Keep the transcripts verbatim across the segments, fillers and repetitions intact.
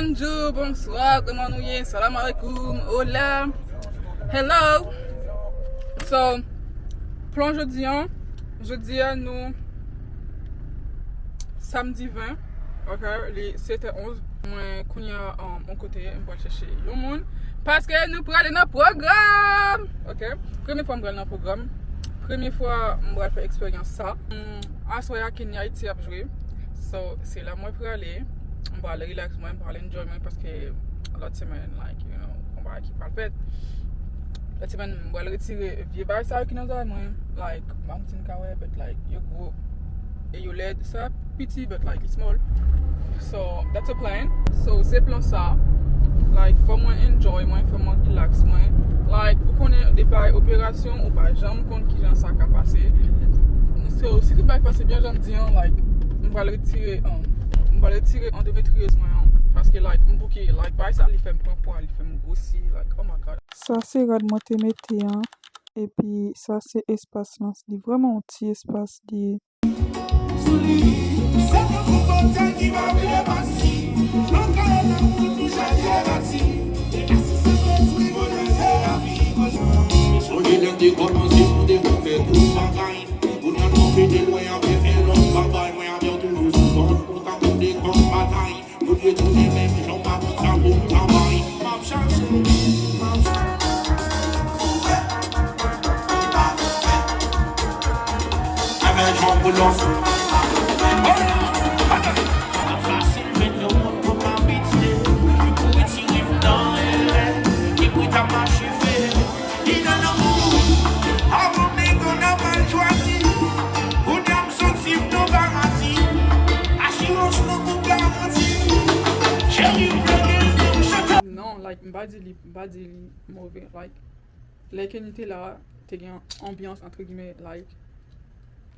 Bonjou, bonswa, kòman nou ye? Salam alaikum, hola, hello. So, plan jodi an, jodi a nou samdi ven, ok, li sèt è onz. Mwen kounye a, um, yon kote, m pral chèche yon moun. Paske nou prale nan pwogram, ok? Premye fwa m pral nan pwogram. Premye fwa m pral fè eksperyans sa. Hmm, aswè a Kenny Haiti ap jwe. So, se la mwen prale. M pral relax mwen, m pral enjoy mwen paske lòt semèn, like, you know, yon bagay ki pral fèt. Lòt semèn, m pral retire vye bagay sa yo ki nan zòrèy mwen. Like, m pa konn si n ka wè, but, like, yo gwo e yo lèd. Sa piti, but, like, it's small. So, that's a plan. So, se plan sa. Like, fò mwen enjoy mwen, fò mwen relax mwen. Like, ou konnen, de bagay operasyon, ou pa janm konn kijan sa ka pase. So, si tout bagay pase byen, jan m di an, like, m pral retire, um, m pral retire andometriyez mwen an. Paske, like, m bouke, like, bagay sa, li fè m pran pwa, li fè m gwosi, like, oh my God. Sa se rad mwen te mete an. Epi sa se espas lan. Li vrèman yon ti espas li ye. Sou li, se yon konpòtay ki pa vle pati. Nan kay la, pou nou chanje pati. Asiste bezwen bonè terapi, koz. Sonje lè n te kòmanse, nou te konn fè tout bagay. Kounye a nou fete lwen, anpil fè lòt bagay. Mwen avè w toujou sou kò, nou ka konte kòm batay. Nou dwe tounen menm jan, pa konn sa pou n travay. M ap chache, m ap chache. Avèk Jean Boulos. Fasil jwenn yon moun pou m abitye, pou retire m nan erè, ki pou ta mache fè. Li nan lanmou, avan men konn ap al chwazi. Pou dam soti m nan paradi. Asirans lan pou garanti. Cheri m plede m chante. Non, like, m pa di li, m pa di li move. Like, lè Kenny te la, te gen anbyans, entre guillemets, like,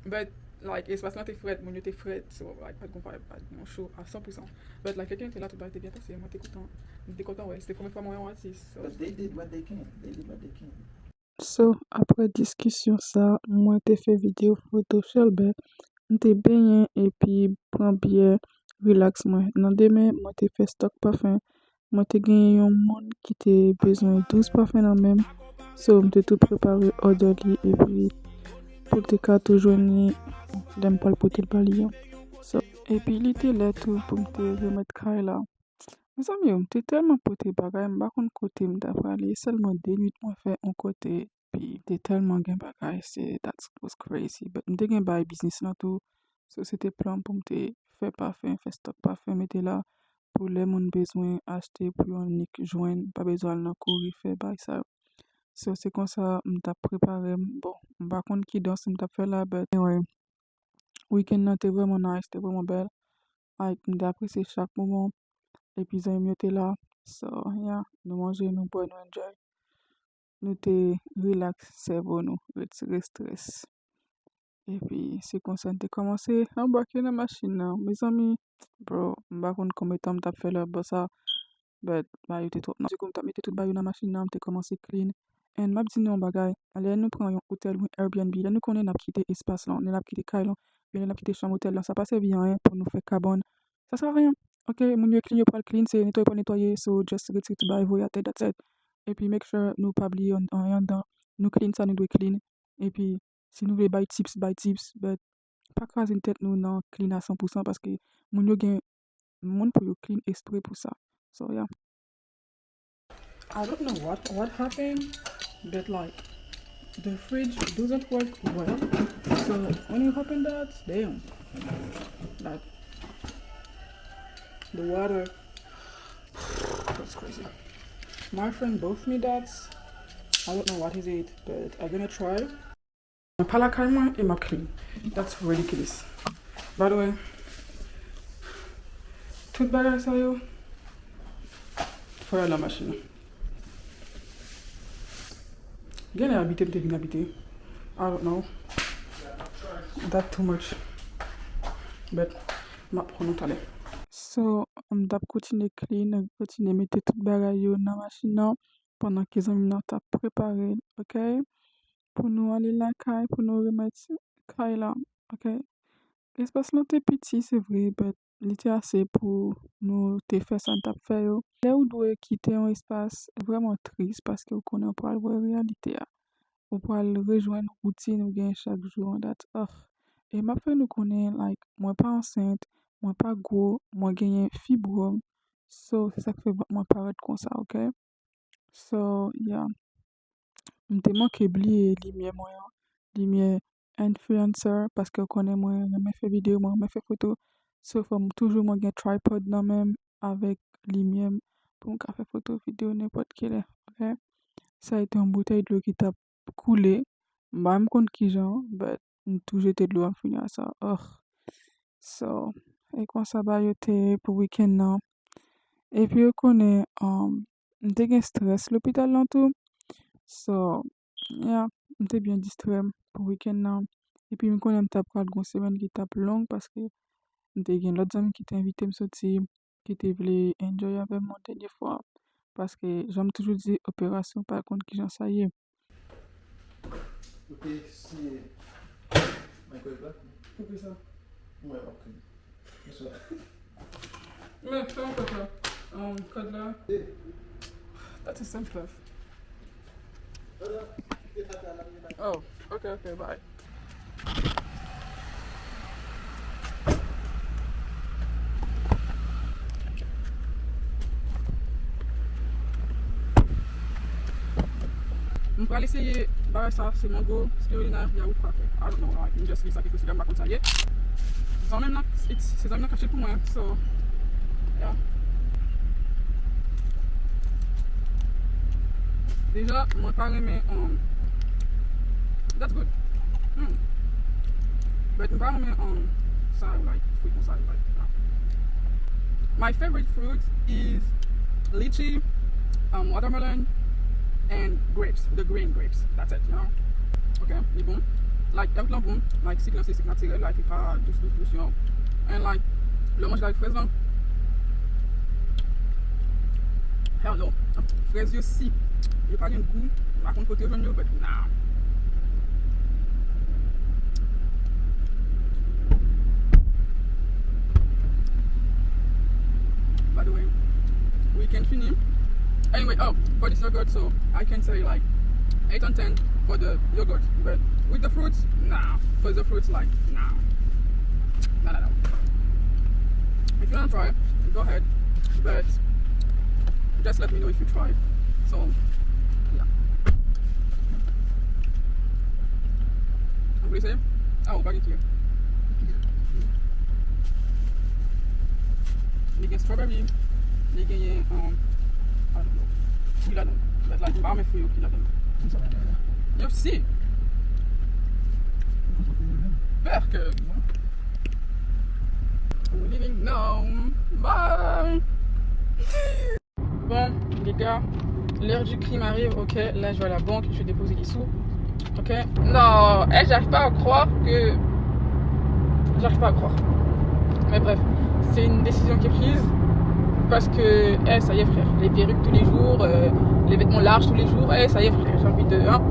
but, like, espas lan te frèt, moun yo te frèt, so, like, pa t gon vibe, pa t gon cho a san pou san. But, like, lè Kenny te la, tout bagay te byen pase, mwen te kontan, mwen te kontan wè, se te premye fwa mwen wè yon atis, so. But they did what they can. They did what they can. So, apre diskisyon sa, mwen te fè videyo foto Shelbert. M te benyen epi pran byè, relax mwen. Nan demen, mwen te fè stòk pafen. Mwen te genyen yon moun ki te bezwen douz pafen nan men m. So, m te tou prepare òdè li epi pou l te ka tou jwenn li lè m pral pote l ba li an. So, epi li te lè tou pou m te remèt kay la. Mezanmi yo, m te tèlman pote bagay, m pa konn kote m ta prale. E sèlman de nwit mwen fè yon kote, epi m te tèlman gen bagay, se, that was crazy. But m te gen bay biznis lan tou. So, se te plan pou m te fè pafen, fè stòk pafen, mete la pou lè moun bezwen achte, pou yo annik jwenn, pa bezwen al nan kouri fè bay sa yo. So, se konsa m t ap prepare m. Bon, m pa konn ki dans m t ap fè la, but anyway, weekend nan te vrèman nice, te vrèman bèl. Like, m te apresye chak moman. Epi zanmi m yo te la. So, yeah, nou manje, nou bwè, nou enjoy. Nou te relax sèvo nou, retire strès. Epi se konsa n te kòmanse anbake nan machin nan. Mezanmi, bro, m pa konn konbyen tan m t ap fè lè bò sa, but bagay yo te twòp. Dikou, m t ap mete tout bagay yo nan machin nan, m te kòmanse clean. And m ap di nou yon bagay, lè nou pran yon otèl oubyen Airbnb, lè nou konnen n ap kite espas lan, lè n ap kite kay lan, oubyen lè n ap kite chanm otèl lan, sa pa sèvi anyen pou nou fè kabann. Sa sèvi anyen. Ok, moun yo clean, yo pral clean, se netwaye yo pral netwaye, so just retire tout bagay, voye atè, that's it. Epi make sure nou pa bliye an-, anyen anndan. Nou clean sa nou dwe clean. Epi si nou vle bay tips, bay tips, but pa kraze tèt nou nan clean a san pou san paske moun yo gen moun pou yo clean espre pou sa. So, yeah. I don't know what, what happened, but, like, the fridge doesn't work well. So when you open that, damn, like, the water, that's crazy. My friend bought me that. I don't know what is it, but I'm gonna try. Mwen pa lakay mwen e m ap clean. That's ridiculous. By the way, tout bagay sa yo, fò y al nan machin nan. Genlè abite m te vin abite. I don't know. That too much. But m ap pran nou talè. So, m t ap kontinye clean, kontinye mete tout bagay yo nan machin nan pandan ke zanmi m nan t ap prepare l, ok? Pou nou ale lakay, pou nou remèt kay la, ok? Espas lan te piti, se vre, but li te ase pou nou te fè sa n t ap fè yo. Lè ou dwe kite yon espas, vrèman tris, paske ou konnen ou pral wè reyalite a. Ou pral rejwenn woutin ou genyen chak jou an dat. Ah. E m ap fè nou konnen, like, mwen pa ansent, mwen pa gwo, mwen genyen fibwòm. So, se sa k fè vant mwen parèt konsa, oke? So, yeah. M te manke bliye limyè mwen an, limyè influencer, paske w konnen mwen renmen fè videyo, mwen renmen fè foto. So, fò m toujou mwen gen tripod nan men m avèk limyè m pou m ka fè foto, videyo nenpòt ki lè, oke? Sa e te yon boutèy dlo ki t ap koule, m pa menm konn kijan, but m tou jete dlo a, m fini a sa, ugh. So, e konsa bagay yo te ye pou wikenn nan. Epi ou konnen, um, m te gen strès lopital lan tou. So, yeah, m te byen distrè m pou wikenn nan. Epi m konnen m t ap pral gon semèn ki t ap long paske m te gen lòt zanmi ki te envite m soti, ki te vle enjoy avè m yon dènye fwa. Paske, jan m toujou di, operasyon pa konn kijan sa ye. Ou te siyen microwave la? Koupe sa. Mwen, ok. Bonswa. Men, fè yon kòd la. Um, kòd la. That's a simple. Oh, ok, ok, bye. M pral eseye bagay sa, se mango, spirulina, yawout, pa fè. I don't know, like, m just li sa ki posib, m pa konn sa ye. Zanmi m nan, it's, se zanmi m nan k achte l pou mwen, so, yeah. Deja, mwen pa renmen, um, that's good. Hmm. But m pa renmen, um, sa yo, like, fwi konsa yo, like, nah. My favorite fruit is lychee, um, watermelon, and grapes, the green grapes. That's it, you know? Ok, li bon. Like, yawout lan bon, like, sik lan se sik natirèl, like, li pa dous, dous, dous, you know? And, like, lè w manje l avèk frèz lan, hell no. Frèz yo si, yo pa gen gou, m pa konn kote yo jwenn yo, but nah. By the way, weekend fini. Anyway, oh, for this yogurt, so I can say, like, eight on ten for the yogurt, but with the fruits, nah. For the fruits, like, nah. Nah, nah, nah. If you wanna try, go ahead, but just let me know if you try. So, yeah. What do you say? Oh, back here. Li gen strawberry, li genyen, um, I don't know, ki ladan. But, like, m pa renmen fwi yo ki ladan. Yo si. Pèske. We're leaving now. Bye. Bon, les gars, l'heure du crime arrive, ok, là je vais à la banque, je vais déposer les sous, ok. Non, eh, j'arrive pas à croire que, j'arrive pas à croire. Mais bref, c'est une décision qui est prise parce que, eh, ça y est, frère, les perruques tous les jours, euh, les vêtements larges tous les jours, eh, ça y est, frère, j'ai envie de, hein,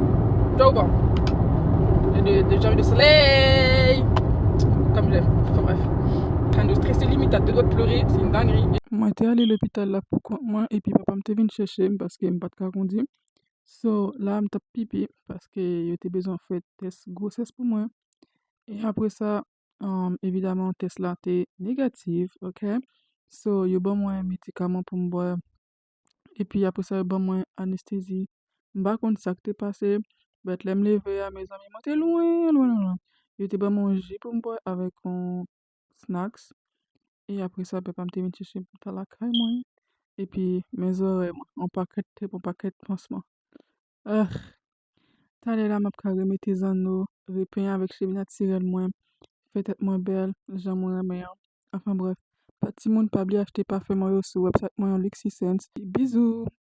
tu vois ou pas, de, de, j'ai envie de soleil, comme j'aime, enfin bref. Quand je stresse limite à deux doigts de pleurer, c'est une dinguerie. Mwen te ale lopital la pou kont mwen, epi papa m te vin chèche m paske m pa t ka kondi. So, la, m t ap pipi paske yo te bezwen fè tès gwosès pou mwen. E apre sa, um, evidaman, tès la te negatif, ok? So, yo ban mwen medikaman pou m bwè. Epi apre sa, yo ban mwen anestezi. M pa konn sa k te pase, but lè m leve a, mezanmi, mwen te lwen, lwen, lwen, lwen. Yo te ban mwen yon ji pou m bwè avèk yon snacks. E apre sa, papa m te vin chèche m pou m t al lakay mwen. Epi, men zòrèy mwen, yon pakèt tep, yon pakèt pansman. Ah. Talè la, m ap ka remete zanno, repenyen avèk cheve natirèl mwen, fè tèt mwen bèl, jan mwen renmen an. Anfen brèf, pa timoun, pa bliye achte pafen mwen yo sou website mwen an, Luxy Scents. Bizou!